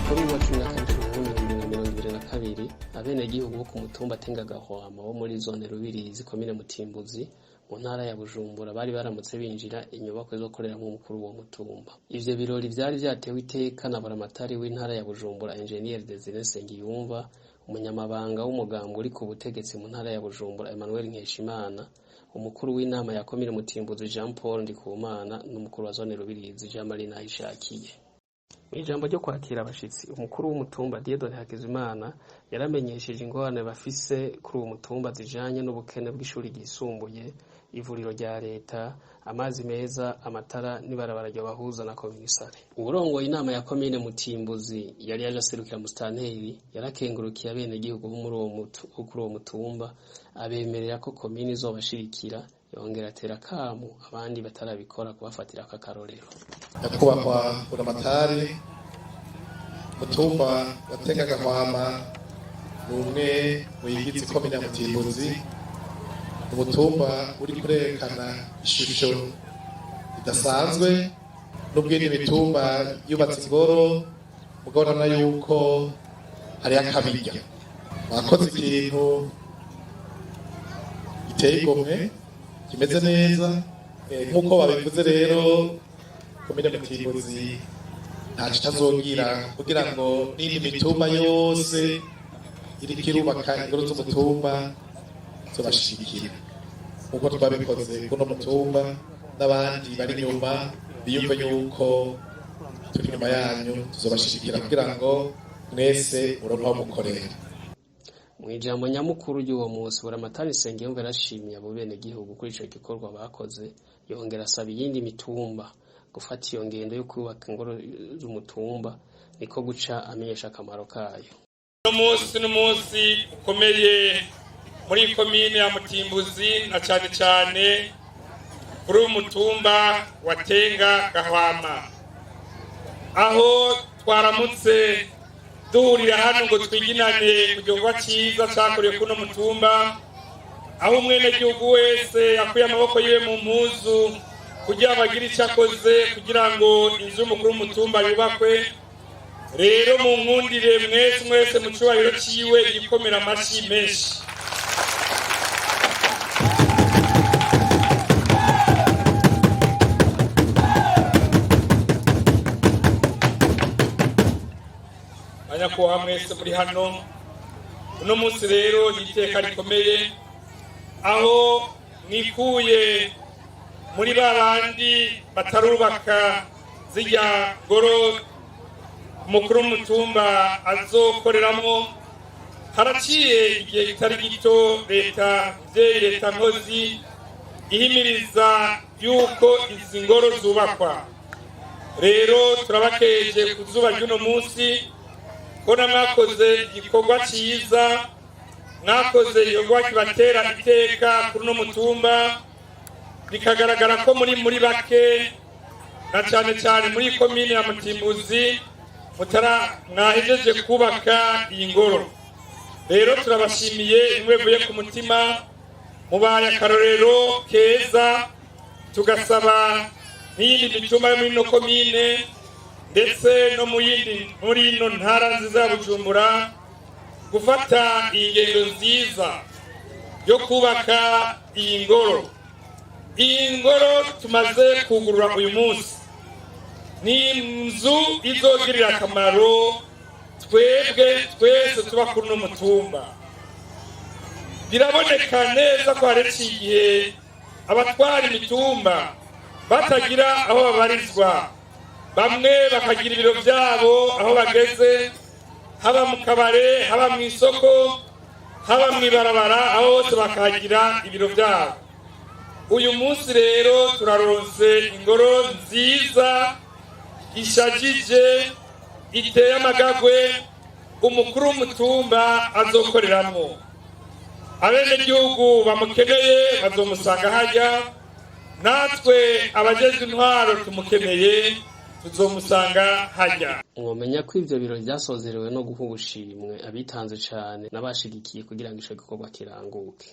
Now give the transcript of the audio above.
Kuri uwa 12 Ruhuhuma 2022, abenegihugu bo ku mutumba Tenga-Gahwama wo muri zone Rubirizi, komine Mutimbuzi, mu ntara ya Bujumbura, bari baramutse binjira inyubakwa izokoreramwo umukuru w'uwo mutumba. Ivyo birori vyari vyatewe iteka na buramatari w'intara ya Bujumbura, Enjeniyeri Desire Nsengiyumva, umunyamabanga w'umugambwe uri ku butegetsi mu ntara ya Bujumbura, Emmanuel Nkeshimana, umukuru w'inama ya komine Mutimbuzi, Jean Paul Ndikumana, n'umukuru wa zone Rubirizi, Jean Marie Nahishakiye. Mw'ijambo ryo kwakira abashitsi, umukuru w'umutumba Dieudonne Hakizimana yaramenyesheje ingorane bafise kuri uwo mutumba zijanye n'ubukene bw'ishuri ryisumbuye, ivuriro rya leta, amazi meza, amatara n'ibarabara ryobahuza na komisare. Uwurongoye inama ya komine Mutimbuzi yari yaje aserukira musitanteri yarakengurukiye abenegihugu bo muri uwo bo kuri uwo mutumba, abemerera ko komine izobashigikira, yongera atera akamo abandi batarabikora kubafatirako akarorero. Nyakubahwa Buramatari, mutumba wa Tenga-Gahwama ni umwe mu yigize ikomine ya Mutimbuzi, umutumba uri kurerekana ishusho idasanzwe n'ubwindi mitumba yubatse ingoro, mugabo urabona yuko hariho akabirya. Bakoze ikintu giteye igomwe, kimeze neza. Nk'uko babivuze rero, komine Mutimbuzi ntaco itazogira kugira ngo n'indi mitumba yose iriko irubaka ingoro z'umutumba zobashigikira nk'uko twabikoze kuno mutumba, n'abandi bari inyuma biyumve yuko turi inyuma yanyu, tuzobashigikira kugira ngo mwese muronke aho mukorera. Mw'ijambo nyamukuru ry'uwo munsi, Buramatari Nsengiyumva yarashimiye abo benegihugu kuri ico gikorwa bakoze, yongera asaba iyindi mitumba gufata iyo ngendo yo kubaka ingoro z'umutumba, niko guca amenyesha akamaro kayo. Uno munsi n'umunsi ukomeye muri komine ya Mutimbuzi, na cane cane kuri uyu mutumba wa Tenga Gahwama, aho twaramutse duhurira hano ngo twiginane ku gikorwa ciza cakorewe kuno mutumba, aho umwenegihugu wese yakuye amaboko yiwe mu mpuzu kugira ngo agire ico akoze kugira ngo inzu y'umukuru w'umutumba yubakwe. Rero mu nkundire mwese mwese mu cubahiro ciwe yikomera amashi menshi. Banyakubahwa mwese muri hano, uno munsi rero ni iteka rikomeye aho mwikuye muri ba bandi batarubaka zirya ngoro umukuru w'umutumba azokoreramo. Haraciye igihe kitari gito leta mvyeyi, leta nkozi, ihimiriza yuko izi ngoro zubakwa. Rero turabakeje ku zuba ry'uno munsi ko na mwakoze igikorwa ciza, mwakoze igikorwa kibatera iteka kuri uno mutumba, bikagaragara ko muri bake na cane cane muri komine ya Mutimbuzi mutara mwahejeje kubaka iyi ngoro. Rero turabashimiye imwe ku mutima, mubaye akarorero keza, tugasaba n'iyindi mitumba yo muri ino komine ndetse no mu yindi muri ino ntara nziza ya Bujumbura gufata iyi ngendo nziza yo kubaka iyi ngoro. Iyi ngoro tumaze kugurura uyu munsi ni inzu izogirira akamaro twebwe twese tuba kuri uno mutumba. Biraboneka neza ko hareci igihe abatwara imitumba batagira aho babarizwa, bamwe bakagira ibiro vyabo aho bageze, haba mu kabare, haba mu isoko, haba mw'ibarabara, aho hose bakahagira ibiro vyabo. Uyu munsi rero turaronse ingoro nziza ishajije, iteye amagagwe, umukuru w'umutumba azokoreramwo. Abenegihugu bamukeneye bazomusanga harya, natwe abajejwe intwaro tumukeneye tuzomusanga harya. Mwomenya ko ivyo birori vyasozerewe no guha ubushimwe abitanze cane n'abashigikiye kugira ngo ico gikorwa kiranguke.